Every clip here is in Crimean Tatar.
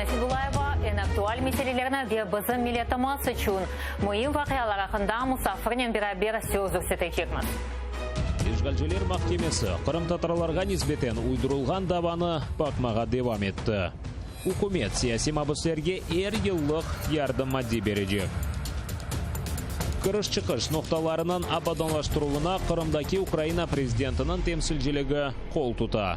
Gayana Sedulayeva eñ aktual meselelerni ve bizim milletimiz içün müim vaqialar aqqında musafirnen beraber söz yürsetecekmiz. İşğalciler mahkemesi qırımtatarlarğa nisbeten uydurılğan davanı baqmağa devam etti. Ükümet siyasiy mabüslerge er yıllıq yardım maddiy berecek. Kiriş-çıqış noqtalarınıñ abadanlaştıruvına Qırımdaki Ukraina prezidentiniñ temsilciligi qol tuta.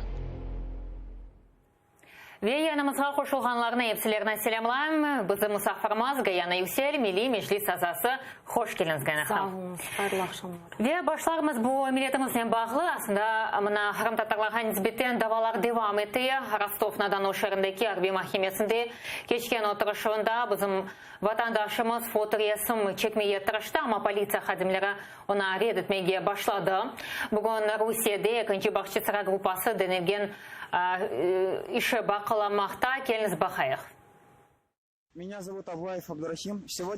Ve yayınımızğa qoşulğanlarnı epsilerini selâmlayım. Bizim musafirimiz Gayana Yüksel, Milliy Meclis azası. Hoş keldiñiz, Gayana hanım. Sağ oluñız, hayırlı aqşamlar. Ve başlarmız bu milletimiznen bağlı. Aslında, mına, qırımtatarlarğa nisbeten davalar devam ete. Rostov-na-Donu şeerindeki arbiy mahkemesinde keçken oturışuvında bizim vatandaşımız fotoresim çekmege tırıştı, amma politsiya hadimleri onı red etmege başladı. Bugün Rusiyede ekinci Bağçasaray gruppası denilgen işi baqılamaqta. Keliñiz baqayıq.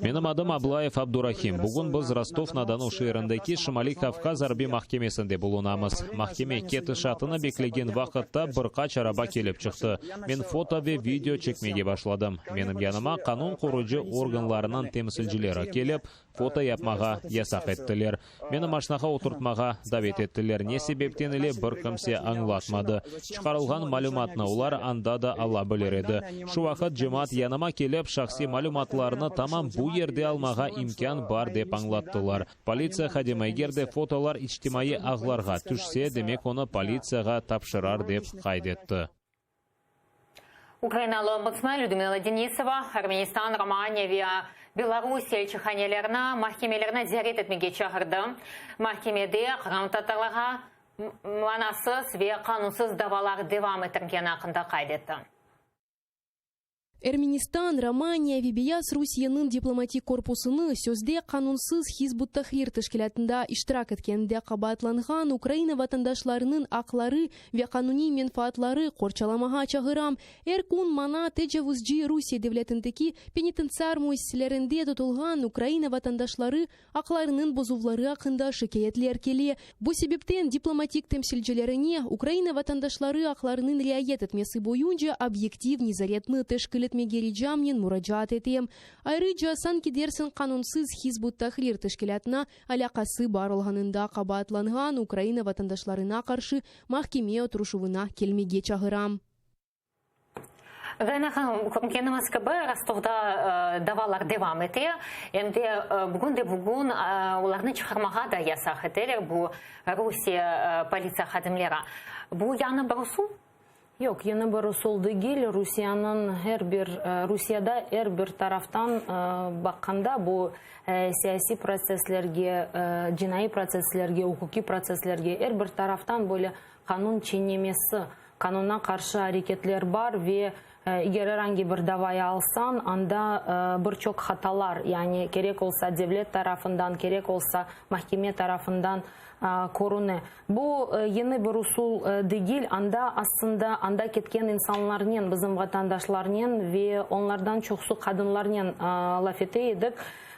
Menim adım Ablayev Abdurahim. Bugün biz Rostov-na-Donu şeerindeki Şimaliy Kavkaz arbiy mahkemesinde bulunamız. Mahkeme ketişatını beklegen vaqıtta bir qaç araba kelip çıqtı. Men foto ve video çekmege başladım. Menim yanıma qanun qorucı organlarınıñ temsilcileri kelip, Foto yapmağa yasaq ettiler. Meni maşnağa oturtmağa davet ettiler, ne sebepten ile bir kimse añlatmadı. Çıqarılğan malümatnı olar anda da ala bilir edi. Şu vaqıt cemaat yanıma kelip, şahsiy malümatlarnı tamam bu yerde almağa imkân bar dep añlattılar. Politsiya hadimi eger de fotolar içtimaiy ağlarğa tüşse, demek onı politsiyağa tapşırar dep qayd etti. Ukrainalı ombudsmen Lüdmila Denisova Ermenistan, Romaniya ve Belarus elçihanelerini, mahkemelerni ziyaret etmege çağırdı. Mahkemede qırımtatarlarğa manasız ve qanunsız davalar devam ettirgeni aqqında qayd etti. Ermenistan, Romaniya ve Beyaz Rusiyeniñ diplomatik korpusını sözde qanunsız Hizb ut-Tahrir teşkilâtında iştirak etkeninde qabaatlanğan Ukraina vatandaşlarınıñ aqları ve qanuniy menfaatları qorçalamağa çağıram. Er kün maña tecavuzcı Rusiye devletindeki penitentsiar müessiselerinde tutulğan Ukraina vatandaşları aqlarınıñ bozuvları aqqında şikâyetler kele. Bu sebepten diplomatik temsilcilerine Ukraina vatandaşları aqlarınıñ riayet etmesi boyunca obyektiv nezaretni teşkil etmege ricamnen muracaat etem. Ayrıca, sanki dersiñ qanunsız Hizb ut-Tahrir teşkilâtına alâqası bar olğanında qabaatlanğan Ukraina vatandaşlarına qarşı mahkeme oturışuvına kelmege çağıram. Gayana hanım, körgenimiz kibi, Rostovda davalar devam ete, em de bugün de bugün olarnı çıqarmağa da yasaq eteler, bu Rusiye politsiya hadimleri. Bu yañı bir usul? Yoq, yañı bir usul degil. Rusiyeniñ her bir, Rusiyede er bir taraftan baqqanda, bu siyasiy protsesslerge, cinaiy protsesslerge, uquqiy protsesslerge, er bir taraftan böyle qanun çiğnemesi, Qanunğa qarşı areketler bar ve eger er angi bir davayı alsañ, anda bir çoq hatalar, yani kerek olsa devlet tarafından, kerek olsa mahkeme tarafından körüne. Bu yeni bir usul degil, anda aslında anda ketken insanlarnen, bizim vatandaşlarnen ve onlardan çoqsu qadınlarnen laf ete edik.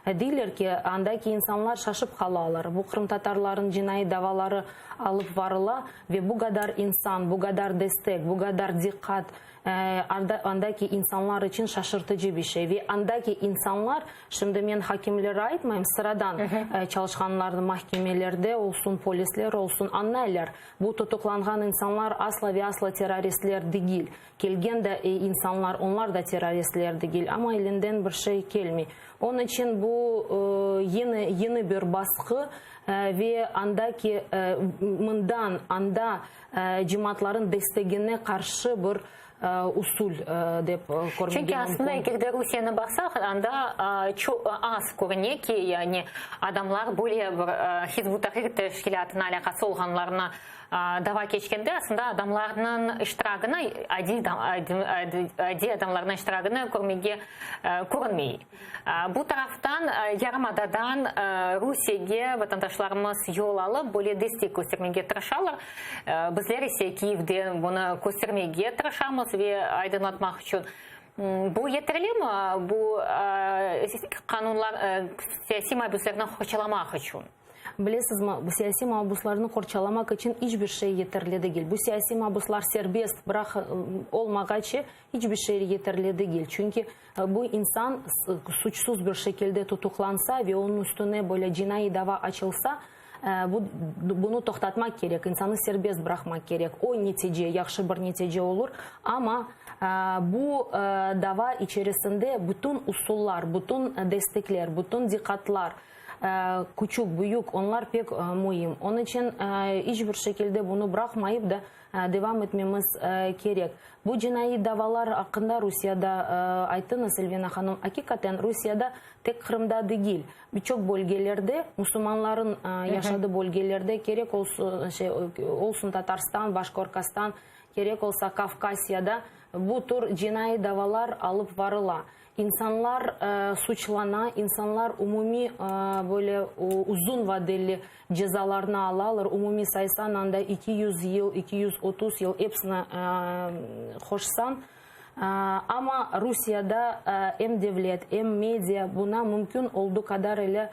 Deyler ki, andaki insanlar şaşıp qalalar, bu qırımtatarlarnıñ cinaiy davaları alıp varıla ve bu qadar insan, bu qadar destek, bu qadar diqqat andaki insanlar içün şaşırtıcı bir şey. Ve andaki insanlar, şimdi men hakimleri aytmayım, sıradan çalışqanlarnı mahkemelerde olsun, polisler olsun, añlaylar, bu tutuqlanğan insanlar asla ve asla terroristler degil. Kelgen de insanlar, onlar da terroristler degil, amma elinden bir şey kelmey. Onıñ içün bu yine yeni bir basqı ve andaki mından anda cemaatların destegine qarşı bir usul dep körmege Çünki mümkün. aslında eger de Rusiyeni baqsaq, anda çoq az körüne ki, yani adamlar böyle bir Hizb ut-Tahrir teşkilâtına alâqası olğanlarını Dava keçkende, aslında, adamlarnıñ iştiragını, adiy adiy adamlarnıñ iştiragını körmege körünmey. Bu taraftan, yarımadadan Rusiyege vatandaşlarımız yol alıp, böyle destek köstermege tırışalar. Bizler ise Kiyevde bunı köstermege tırışamız ve aydınlatmaq içün. Bu yeterlimi, bu qanunlar siyasiy mabüslerni qorçalamaq içün? Bilesizmi, bu siyasiy mabuslarnı qorçalamaq içün iç bir şey yeterli degil. Bu siyasiy mabuslar serbest bıraq olmağaçe iç bir şey yeterli degil. Çünki bu insan suçsuz bir şekilde tutuqlansa ve onıñ üstüne böyle cinaiy dava açılsa, bu, bunı toqtatmaq kerek, insanı serbest bıraqmaq kerek. O netice, yahşı bir netice olur. Amma bu dava içerisinde bütün usullar, bütün destekler, bütün diqqatlar, Küçük, büyük, onlar pek müim. Onıñ içün iç bir şekilde bunı bıraqmayıp da devam etmemiz kerek. Bu cinaiy davalar aqqında Rusiyada ayttıñız, Elvina hanım. Aqiqaten, Rusiyada tek Qırımda degil, bir çoq bölgelerde, musulmanların yaşadığı bölgelerde, kerek olsun, şey, olsun Tatarstan, Başkorkostan, kerek olsa Kavkasiyada bu tür cinaiy davalar alıp varıla. İnsanlar suçlana, insanlar umumiy böyle uzun vadeli cezalarnı alalar, umumiy saysan anda 200 yıl, 230 yıl, epsini qoşsañ. Amma Rusiyada em devlet, em media buna mümkün olduğu qadar ile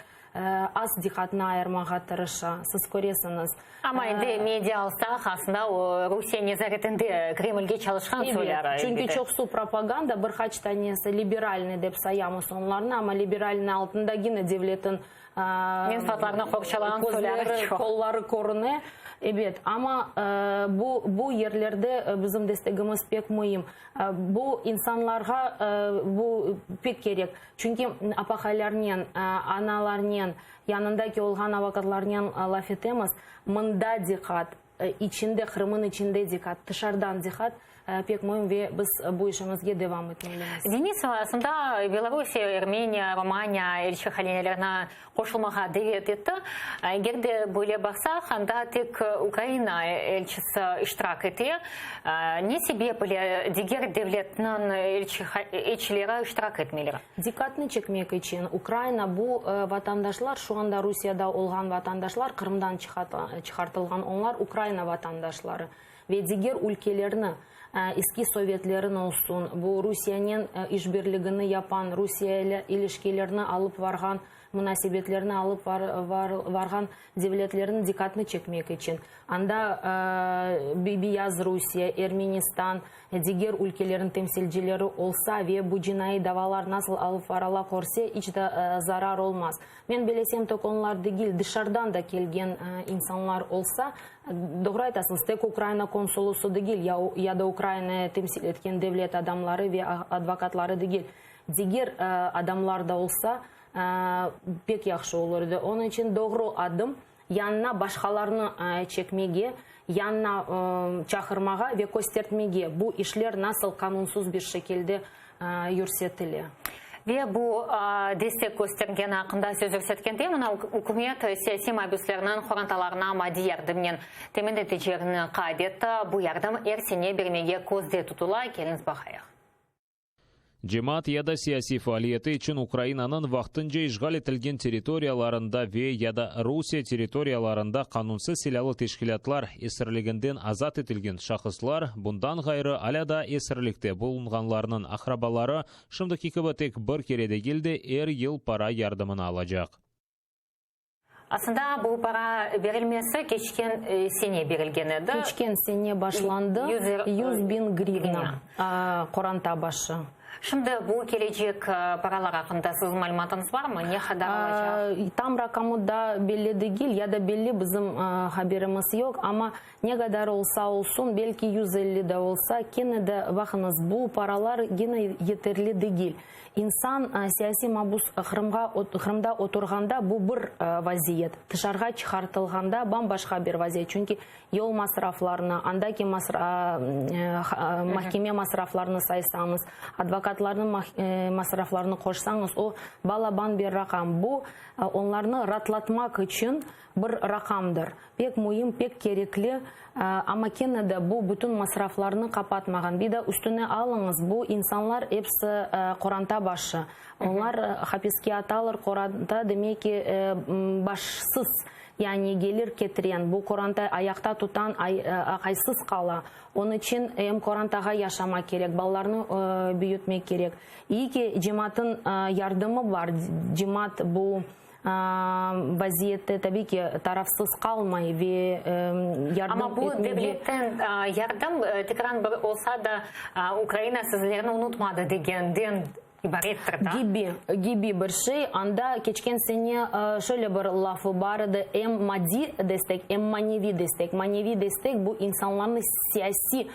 az diqqatnı ayırmağa tırışa, siz köresiñiz. Amma endi media alsaq, aslında o, Rusiye nezaretinde, Kremlge çalışqan soyları, Ebet, çünki çoqsu propaganda, bir qaç tanesi liberalnıy dep sayamız onlarnı, amma liberalnıy altında gene devletin menfaatlarını qorçalağan soyları közleri, çoq. Qolları körüne. Ebet, amma bu, bu yerlerde bizim destegimiz pek müim. Bu insanlarğa bu pek kerek. Çünki apaqaylarnen, analarnen, yanındaki olğan avokatlarnen laf etemiz, mında diqqat, içinde, Qırımın içinde diqqat, tışardan diqqat pek müim ve biz bu işimizge devam etmelimiz. Denisova, aslında Belorusiye, Ermeniya, Romaniya elçihanelerine qoşulmağa davet etti. Eger de böyle baqsaq, anda tek Ukraina elçisi iştirak ete. Ne sebep ile diger devletniñ elçileri iştirak etmeyler? Diqqatnı çekmek içün, Ukraina bu vatandaşlar, şu anda Rusiyada olğan vatandaşlar, Qırımdan çıqartılğan onlar Ukraina vatandaşları ve diger ülkelerni, eski sovetlerin olsun, bu Rusiyanen işbirligini yapan, Rusiya ile ilişkilerni alıp varğan, munasebetlerni alıp varğan devletlerniñ diqqatını çekmek içün. Anda Beyaz Rusiye, Ermenistan, diger ülkelerniñ temsilcileri olsa ve bu cinaiy davalar nasıl alıp varıla körse, iç de zarar olmaz. Men bilesem, tek onlar degil, dışarıdan da kelgen insanlar olsa, doğru aytasıñız, tek Ukraina konsulısı degil, ya da Ukrainayı temsil etken devlet adamları ve advokatları degil, diger adamlar da olsa, pek yahşı olur edi. Onıñ içün doğru adım, yanına başqalarnı çekmege, yanına çağırmağa ve köstertmege, bu işler nasıl qanunsız bir şekilde yürsetile. Ve bu destek köstergeni aqqında söz yürsetkende, mına ükümet siyasiy mabüslerniñ qorantalarına maddiy yardımnen temin etecegini qayd etti. Bu yardım er sene bermege közde tutula. Keliñiz baqayıq. Cemaat ya da siyasiy faaliyeti içün Ukrainanıñ vaqtınca işğal etilgen territoriyalarında ve ya da Rusiye territoriyalarında qanunsız silâlı teşkilâtlar esirliginden azat etilgen şahıslar, bundan ğayrı, alâ daa esirlikte bulunğanlarnıñ aqrabaları, şimdiki kibi tek bir kere degil de, er yıl para yardımını alacaq. Aslında bu para berilmesi keçken sene berilgen edi. Keçken sene başlandı, 100 biñ grivna qoranta başı. Şimdi bu kelecek paralar aqqında siziñ malümatıñız barmı? Ne qadar olacaq? Tam raqamı da belli degil, ya da belli, bizim haberimiz yoq, amma ne qadar olsa olsun, belki 150 de olsa, kene de, baqıñız, bu paralar gene yeterli degil. İnsan, siyasiy mabus Qırımğa, Qırımda oturğanda bu bir vaziyet, tışarğa çıqartılğanda bam-başqa bir vaziyet, çünki yol masraflarını, andaki mahkeme masraflarını saysañız, advokatlarnıñ masraflarını qoşsañız, o balaban bir raqam. Bu, onlarnı raatlatmaq içün bir raqamdır. Pek müim, pek kerekli, amma kene de bu bütün masraflarnı qapatmağan. Bir de üstüne alıñız, bu insanlar episi qoranta başı. Onlar hapiske atalar, qoranta, demek ki, başsız, yani gelir ketiren, bu qoranta ayaqta tutan aqaysız qala. Onıñ içün em qorantağa yaşamaq kerek, balalarnı büyütmek kerek. İyi ki, cemaatın yardımı bar, cemaat bu. vaziyette, tabiy ki, tarafsız qalmay ve yardım Amma bu etmege. devletten yardım, tekrar bir olsa da, Ukraina sizlerni unutmadı degenden ibarettir da. Kibi, kibi bir şey. Anda keçken sene şöyle bir lafı bar edi, em maddiy destek, em maneviy destek. Maneviy destek, bu insanlarnı siyasiy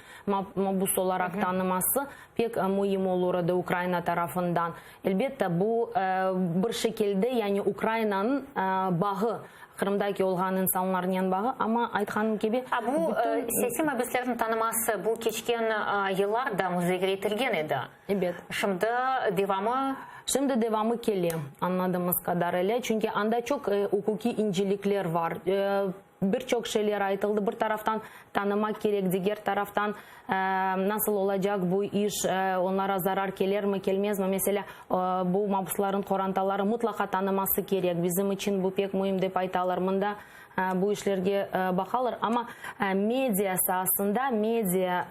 mabus olaraq tanıması pek müim olur edi Ukraina tarafından. Elbette, bu bir şekilde, yani Ukrainanıñ bağı, Qırımdaki olğan insanlarnen bağı, amma aytqanım kibi, A bu bütün. siyasiy mabüslerniñ tanıması, bu keçken yıllarda muzakere etilgen edi. Ebet. Şimdi devamı? Şimdi devamı kele, añladığımız qadarıyla, çünki anda çoq uquqiy incelikler bar. Bir çoq şeyler aytıldı. Bir taraftan tanımaq kerek, diger taraftan nasıl olacaq bu iş, onlara zarar kelermi, kelmezmi? Meselâ, bu mabusların qorantaları mıtlaqa tanıması kerek, bizim içün bu pek müim dep aytalar. Mında bu işlerge baqalar, amma media saasında, media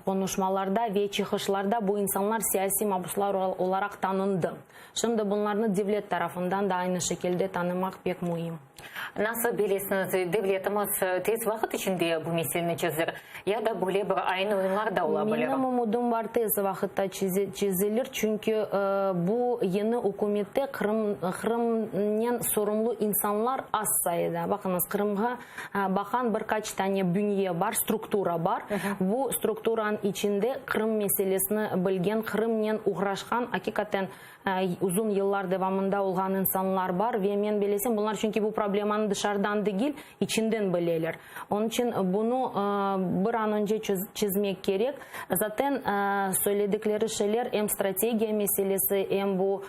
qonuşmalarda ve çıqışlarda bu insanlar siyasiy mabuslar olaraq tanındı. Şimdi bunlarnı devlet tarafından da aynı şekilde tanımaq pek müim. Nasıl bilesiñiz, devletimiz tez vaqıt içinde bu meseleni çezer ya da böyle bir aynı oyunlar da ola bilir? Menim ümüdim bar, tez vaqıtta çezilir, çünki bu yeni ükümette Qırım, Qırımnen sorumlu insanlar az sayıda. Baqıñız, Qırımğa baqan bir qaç tane bünye bar, struktura bar. Bu strukturanıñ içinde Qırım meselesini bilgen, Qırımnen oğraşqan, aqiqaten Uzun yıllar devamında olğan insanlar bar ve men bilesem, bunlar çünki bu problemanı dışarıdan degil, içinden bileler. Onıñ içün bunı bir an önce çezmek kerek. Zaten söyledikleri şeyler em strategiya meselesi, em bu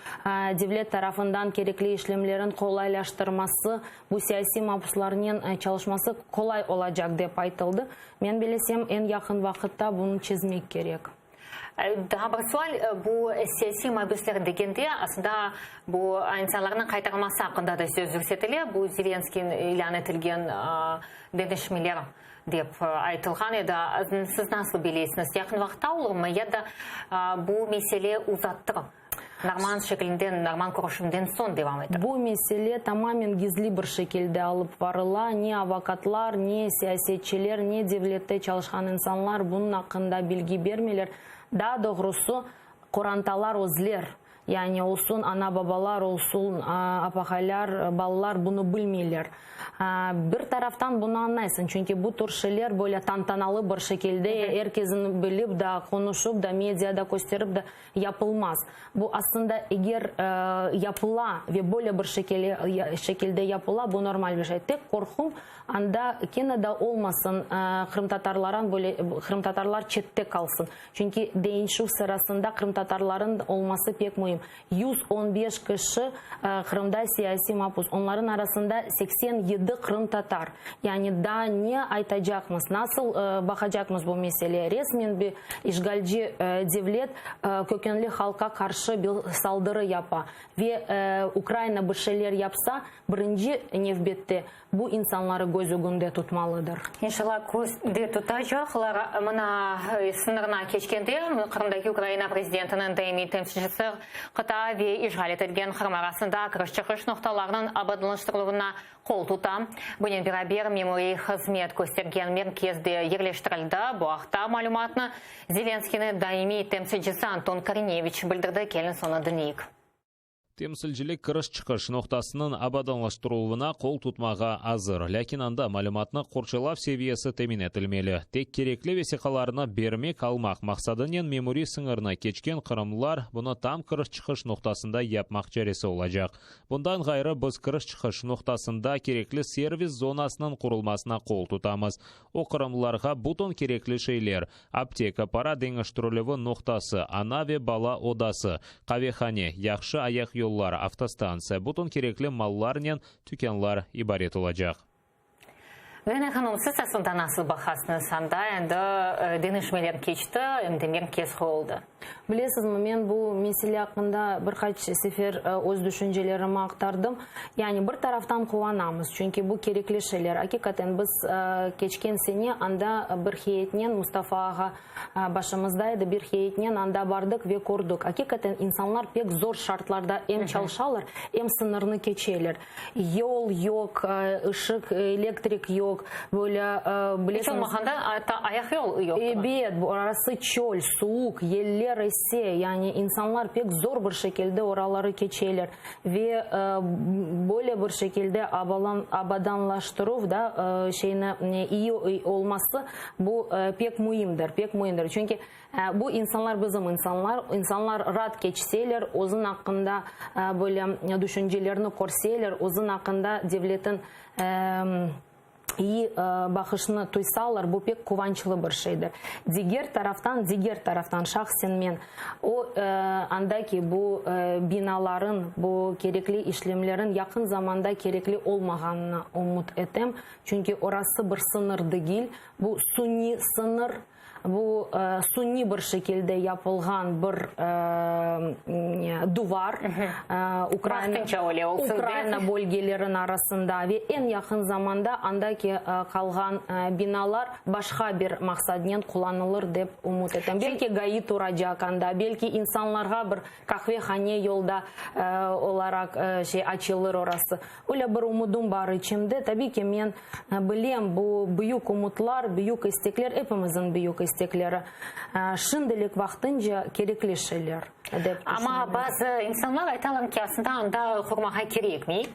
devlet tarafından kerekli işlemlerin qolaylaştırması, bu siyasiy mabuslarnen çalışması qolay olacaq, dep aytıldı. Men bilesem, eñ yaqın vaqıtta bunı çezmek kerek. Daa bir sual, bu siyasiy mabüsler degende, aslında bu insanlarnıñ qaytarılması aqqında da söz yürsetile, bu Zelenskiyniñ ilân etilgen deñişmeler dep aytılğan edi. Siz nasıl bilesiñiz, yaqın vaqıtta olurmı ya da bu mesele uzattır? Norman şeklinden, norman körüşüvden soñ devam eter. Bu mesele tamamen gizli bir şekilde alıp barıla, ne avokatlar, ne siyasetçiler, ne devlette çalışqan insanlar bunıñ aqqında bilgi bermeyler. Daa doğrusı, qorantalar özler, yani olsun ana-babalar, olsun apaqaylar, balalar bunı bilmeyler. Bir taraftan bunı añlaysıñ, çünki bu tür şeyler böyle tantanalı bir şekilde, er kesin bilip da, qonuşıp da, mediada kösterip da, Yapılmaz. Bu aslında eger yapıla ve böyle bir şekilde yapıla, bu normal bir şey. Tek qorqum, anda kene de olmasın, qırımtatarlaran böyle, qırımtatarlar çette qalsın. Çünki deñişüv sırasında qırımtatarların olması pek müim. 115 kişi Qırımda siyasiy mapus, onların arasında 87 qırımtatar. Yani daa ne aytacaqmız, nasıl baqacaqmız bu meseleye? Resmen bir işğalci devlet kökenli halqqa qarşı bir saldırı yapa ve Ukraina bir şeyler yapsa, birinci nevbette bu insanları köz ögünde tutmalıdır. İnşallah, közde tutacaqlar. Mına, sıñırına keçkende, Qırımdaki Ukraina prezidentiniñ daimiy temsilcisi qıta ve işğal etilgen Qırım arasında kiriş-çıqış noqtalarınıñ abadanlaştırıluvına qol tuta. Bunen beraber, memuriy hızmet köstergen merkez de yerleştirildi. Bu aqta malümatnı Zelenskıynıñ daimiy temsilcisi Anton Korineviç bildirdi. Keliñiz onı diñleyik. Temsilcilik kiriş-çıqış noqtasınıñ abadanlaştırıluvına qol tutmağa azır, lâkin anda malümatnı qorçalav seviyesi temin etilmeli. Tek kerekli vesiqalarnı bermek-almaq maqsadınen memuriy sıñırnı keçken qırımlılar bunı tam kiriş-çıqış noqtasında yapmaq çaresi olacaq. Bundan ğayrı, biz kiriş-çıqış noqtasında kerekli servis zonasınıñ qurulmasına qol tutamız. O, qırımlılarğa bütün kerekli şeyler, apteka, para deñiştirilüvi noqtası, ana ve bala odası, qavehane, yahşı ayaqyollar, avtostantsiya, bütün kerekli mallarnen tükânlar ibaret olacaq. Lena hanım, siz aslında nasıl baqasıñız, anda endi deñişmeler keçti, em de merkez quruldı. Bilesizmi, men bu mesele aqqında bir qaç sefer öz düşüncelerimi aqtardım. Yani bir taraftan quvanamız, çünki bu kerekli şeyler. Aqiqaten biz keçken sene anda bir heyetnen, Mustafa ağa başımızda edi, bir heyetnen anda bardıq ve kördik. Aqiqaten insanlar pek zor şartlarda em çalışalar, em sıñırnı keçeler. Yol yoq, ışıq, elektrik yoq, böyle, bilesiñiz. İç olmağanda, atta ayaqyol yoqtır. Ebet, orası çöl, suvuq, yeller ese, yani insanlar pek zor bir şekilde oraları keçeler ve böyle bir şekilde abadanlaştıruv da şeyni iyi olması, bu pek müimdir, pek müimdir. Çünki Bu insanlar bizim insanlar, insanlar raat keçseler, özün aqqında böyle düşüncelerni körseler, özün aqqında devletin iyi baqışını tuysalar, bu pek quvançlı bir şeydir. Diger taraftan, diger taraftan, şahsen men, o andaki bu binaların, bu kerekli işlemlerin yaqın zamanda kerekli olmağanına ümüt etem, çünki orası bir sıñır degil, bu suniy sıñır. Bu suniy bir şekilde yapılğan bir duvar, Ukraina bölgeleriniñ arasında ve eñ yaqın zamanda andaki qalğan binalar başqa bir maqsadnen qullanılır dep ümüt etem. Belki GAİ turacaq anda, belki insanlarğa bir kahvehane yolda olaraq şey açılır orası. Öyle bir ümüdim bar içimde. Tabiy ki, men bilem, bu büyük ümütlar, büyük istekler, epimizin büyük istekleri. Şimdilik vaqtınca kerekli şeyler, dep Amma tüşünem. bazı insanlar aytalar ki, aslında anda qurmağa kerekmey.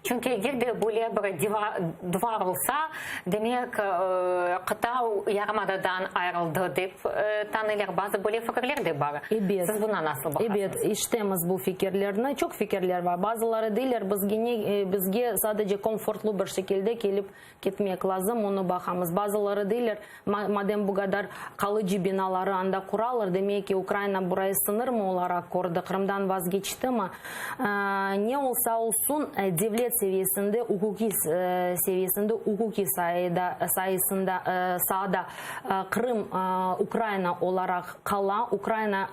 Çünki eger de böyle bir duvar olsa, demek, qıta yarımadadan ayırıldı, dep tanıylar. Bazı böyle fikirler de bar. Ebet. Siz buna nasıl baqasıñız? Ebet, işitemiz bu fikirlerni. Çoq fikirler bar. Bazıları deyler, bizge ne, bizge sadece komfortlu bir şekilde kelip ketmek lazım, onı baqamız. Bazıları deyler, madem bu qadar qalıcı binaları anda quralar, demek ki, Ukraina burayı sıñır mı olaraq kördi, Qırımdan vazgeçtimi? Ne olsa olsun, devlet seviyesinde, uquqiy seviyesinde, uquqiy sayısında, saada Qırım Ukraina olaraq qala, Ukraina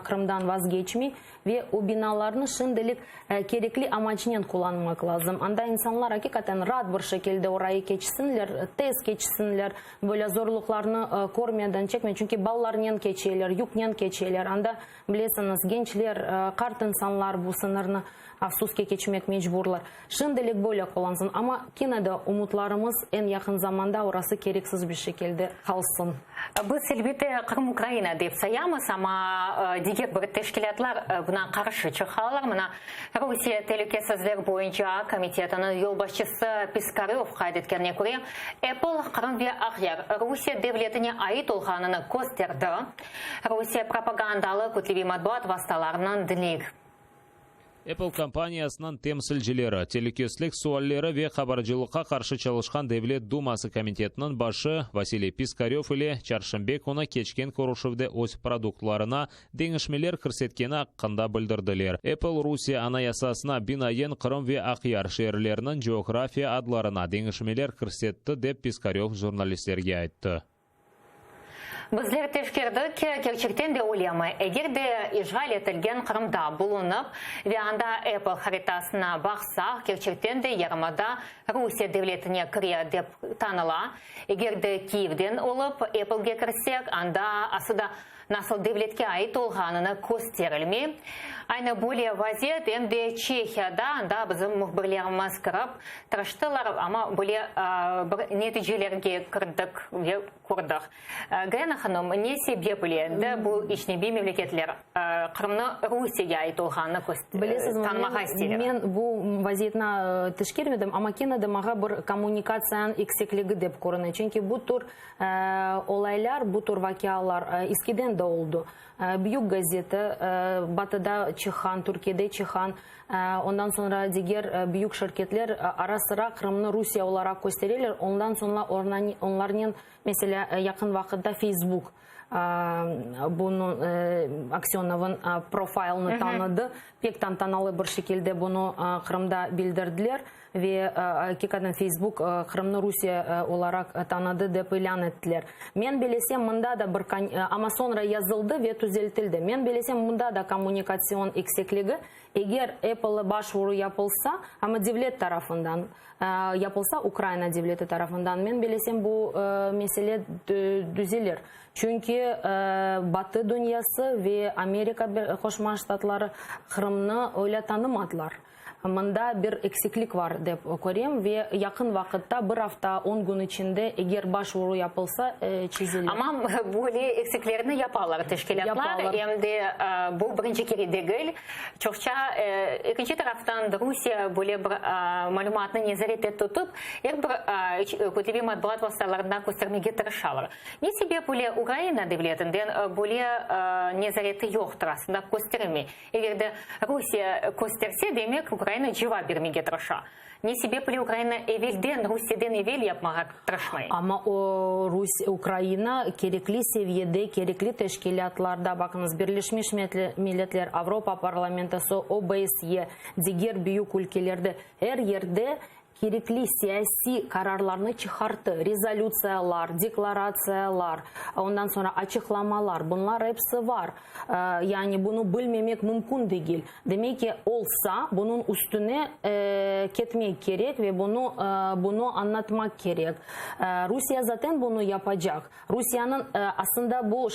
Qırımdan vazgeçmey ve o binalarnı şimdilik kerekli amacnen qullanmaq lazım. Anda insanlar aqiqaten raat bir şekilde orayı keçsinler, tez keçsinler, böyle zorluqlarnı körmeden, çekmeden, çünki balalarnen keçeler, yüknen keçeler. Anda, bilesiñiz, gençler, qart insanlar bu sıñırnı afsus ki, keçmek mecburlar. Şimdilik böyle qullansın, amma kene de umutlarımız eñ yaqın zamanda orası kereksiz bir şekilde qalsın. Biz, elbette, Qırım Ukraina dep sayamız, amma diger bir teşkilâtlar buna qarşı çıqalar. Mına, Rusiye telükesizlik boyunca komitetiniñ yolbaşçısı Piskarev qayd etkenine köre, Apple Qırım ve Aqyar Rusiye devletine ait olğanını kösterdi. Rusiye propagandalı kütleviy matbuat vastalarınıñ diñleyik. Apple kompaniyasınıñ temsilcileri, telükesizlik sualleri ve qabarcılıqqa qarşı çalışqan Devlet duması komitetiniñ başı Vasiliy Piskarev ile çarşenbe künü keçken körüşüvde öz produktlarına deñişmeler kirsetkeni aqqında bildirdiler. Apple Rusiye Anayasasına binaen Qırım ve Aqyar şeerleriniñ coğrafiya adlarına deñişmeler kirsetti, dep Piskarev jurnalistlerge ayttı. Bizler teşkerdik ki, kerçekten de öylemi? Eger de işğal etilgen Qırımda bulunıp ve anda Apple haritasına baqsaq, kerçekten de yarımada Rusiye devletine kire dep tanıla. Eger de Kiyevden olıp Applege kirsek, anda aslı da nasıl devletke ait olğanını kösterilmey. Aynı böyle vaziyet em de Çehiyada, anda bizim mühbirlerimiz kirip tırıştılar, amma böyle bir neticelerge kirdik ve kördik. Gayana hanım, ne sebep ile endi bu ecnebiy memleketler Qırımnı Rusiyege ait olğanını Bilesizmi, tanımağa isteyler? Men bu vaziyetni teşkermedim, amma kene de maña bir kommunikatsiyanıñ eksikligi dep körüne. Çünki bu tür olaylar, bu tür vaqialar eskiden de oldı. Büyük gazeta, Batıda çıqqan, Türkiyede çıqqan, ondan soñra diger büyük şirketler ara-sıra Qırımnı Rusiye olaraq köstereler, ondan soñra onlarnen, meselâ, yaqın vaqıtta Facebook bunı Aksönovnıñ profaylını tanıdı, pek tantanalı bir şekilde bunı Qırımda bildirdiler. Ve aqiqaten Facebook Qırımnı Rusiye olaraq tanıdı dep ilân ettiler. Men bilesem, mında da bir, amma soñra yazıldı ve tüzeltildi. Men bilesem, mında da kommunikatsion eksekligi, eger Apple başvuru yapılsa, amma devlet tarafından yapılsa, Ukraina devleti tarafından, men bilesem, bu mesele tüzelir. Çünki Batı dünyası ve Amerika Qoşma Ştatları Qırımnı öyle tanımadılar. Mında bir eksiklik bar, dep körem, ve yaqın vaqıtta, bir afta, on kün içinde, eger başvuru yapılsa, çezilir. Amma böyle eksiklerni yapalar teşkilâtlar, em de bu birinci kere degil. Çoqça, ekinci taraftan, Rusiye böyle bir malümatnı nezarette tutıp, er bir kütleviy matbuat vastalarında köstermege tırışalar. Ne sebep öyle Ukraina devletinden böyle nezareti yoqtır, aslında kösterilmey? Eger de Rusiye kösterse, demek, Ukraina cevap bermege tırışa. Ne sebep ile Ukraina evelden, Rusiyeden evel yapmağa tırışmay? Amma o, Rusiye, Ukraina kerekli seviyede, kerekli teşkilâtlarda, baqıñız, Birleşmiş Milletler, Avropa Parlamentosı, OBSE, diger büyük ülkelerde, er yerde Kerekli siyasiy qararlarnı çıqarttı, rezolütsiyalar, deklaratsiyalar, ondan soñra açıqlamalar, bunlar episi var. Yani bunı bilmemek mümkün degil. Demek ki, olsa, bunıñ üstüne ketmek kerek ve bunı bunı añlatmaq kerek. Rusiye zaten bunı yapacaq. Rusiyeniñ, aslında bu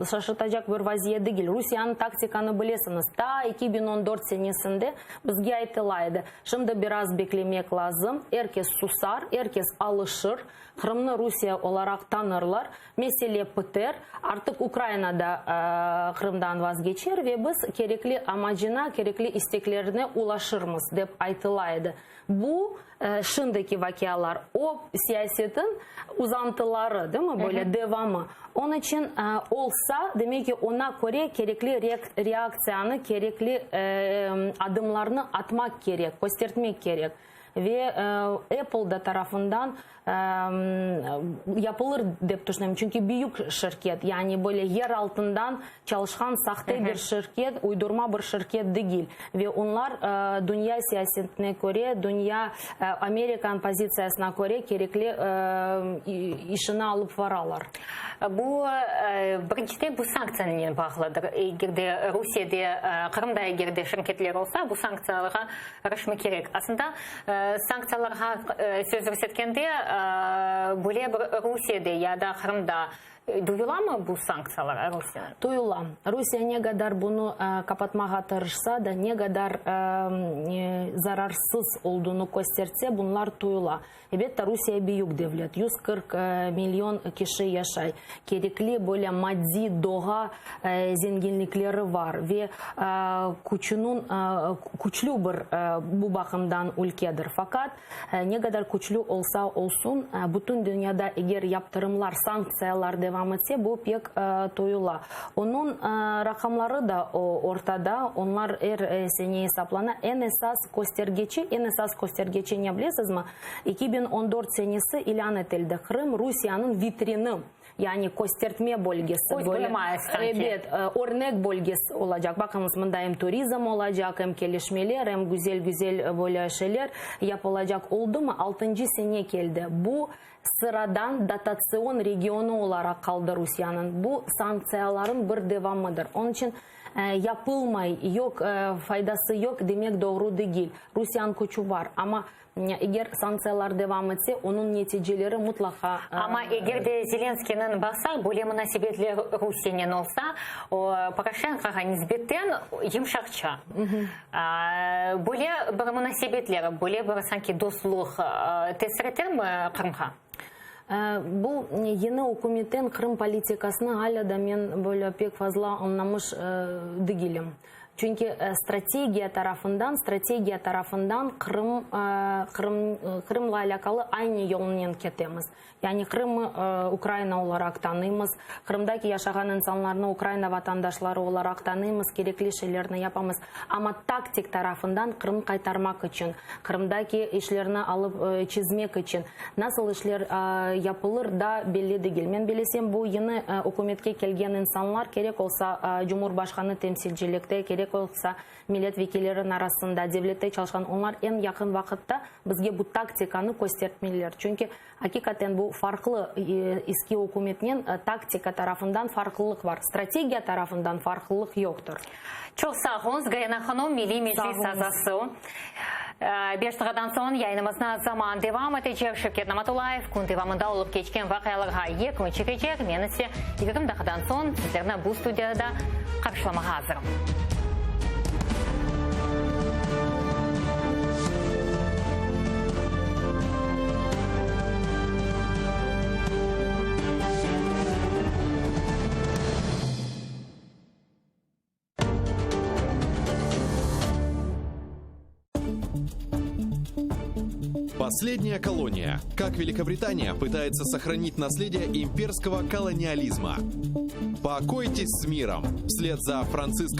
şaşırtacaq bir vaziyet degil. Rusiyeniñ taktikanı bilesiñiz, ta 2014 senesinde bizge aytıla edi, şimdi biraz beklemek lazım, er kes susar, er kes alışır, Qırımnı Rusiye olaraq tanırlar, mesele piter, artıq Ukraina da Qırımdan vazgeçer ve biz kerekli amacına, kerekli isteklerine ulaşırmız, dep aytıla edi. Bu, şimdiki vaqialar, o siyasetin uzantıları, değil mi, böyle devamı. Onıñ içün olsa, demek ki, oña köre kerekli reaktsiyanı, kerekli adımlarnı atmaq kerek, köstertmek kerek. Ve Apple da tarafından yapılır dep tüşünem, çünki büyük şirket, yani böyle yer altından çalışqan sahte bir şirket, uydurma bir şirket degil. Ve onlar dünya siyasetine köre, dünya Amerikanıñ pozitsiyasına köre kerekli işini alıp varalar. Bu, birinciden, bu sanktsiyanen bağlıdır. Eger de Rusiyede, Qırımda eger de şirketler olsa, bu sanktsiyalarğa irişmek kerek. Aslında, sanktsiyalarğa söz yürsetkende, böyle bir Rusiyede ya da Qırımda duyulamı bu sanktsiyalar Rusiyeniñ? Duyula. Rusiye ne qadar bunı qapatmağa tırışsa da, ne qadar zararsız olduğını kösterse, bunlar duyula. Elbette, Rusiye büyük devlet, 140 million kişi yaşay, kerekli böyle maddiy, doğa zenginlikleri var ve küçüniñ, küçlü bir bu baqımdan ülkedir. Faqat, ne qadar küçlü olsa olsun, bütün dünyada eger yaptırımlar, sanktsiyalar devam etse, bu pek tuyula. Onıñ raqamları da ortada, onlar er sene esaplana. Eñ esas köstergiçi, eñ esas köstergiçi ne bilesizmi? 2014 senesi ilân etildi Qırım, Rusiyeniñ vitrini, yani köstertme bölgesi, Köz boyamayız sanki. Ebet, örnek bölgesi olacaq. Baqıñız, mında em turizm olacaq, em kelişmeler, em güzel-güzel böyle şeyler yapılacaq. Oldumı? Altıncı sene keldi. Bu sıradan dotatsion regionı olaraq qaldı Rusiyeniñ. Bu sanktsiyaların bir devamıdır. Onıñ içün yapılmay, yoq, faydası yoq demek doğru degil. Rusiyanıñ küçü bar, amma eger sanktsiyalar devam etse, onıñ neticeleri mutlaqa. Amma eger de Zelenskıynıñ baqsaq, böyle munasebetler Rusiyenen olsa, o, Poroşenkoğa nisbetten yımşaqça. Böyle bir munasebetler, böyle bir sanki dostluq tesir etermi Qırımğa? Bu yeni ükümetten Qırım politikasını alâ da men böyle pek fazla añlamış degilim. Çünki strategiya tarafından, strategiya tarafından Qırım, Qırım, Qırımla alâqalı aynı yolnen ketemiz. Yani Qırımı Ukraina olaraq tanıymız, Qırımdaki yaşağan insanlarnı Ukraina vatandaşları olaraq tanıymız, kerekli şeylerni yapamız. Amma taktik tarafından Qırım qaytarmaq içün, Qırımdaki işlerni alıp çizmek içün nasıl işler yapılır da belli degil. Men bilesem, bu yeni ükümetke kelgen insanlar, kerek olsa Cumhurbaşqanı temsilcilikte, kerek. kerek olsa, millet vekilleriniñ arasında, devlette çalışqan, onlar eñ yaqın vaqıtta bizge bu taktikanı köstertmeliler. Çünki aqiqaten bu farqlı, eski ükümetnen taktika tarafından farqlılıq bar, strategiya tarafından farqlılıq yoqtır. Çoq sağ oluñız, Gayana hanım, Milliy Meclis azası. Beş daqadan soñ yayınımıznı zaman devam etecek. Şevket Namatullayev kün devamında olıp keçken vaqialarğa yekün çekecek. Men ise 20 daqadan soñ sizlerni bu studiyada qarşılamağa azırım. Последняя колония. Как Великобритания пытается сохранить наследие имперского колониализма. Покойтесь с миром. Вслед за Франциско...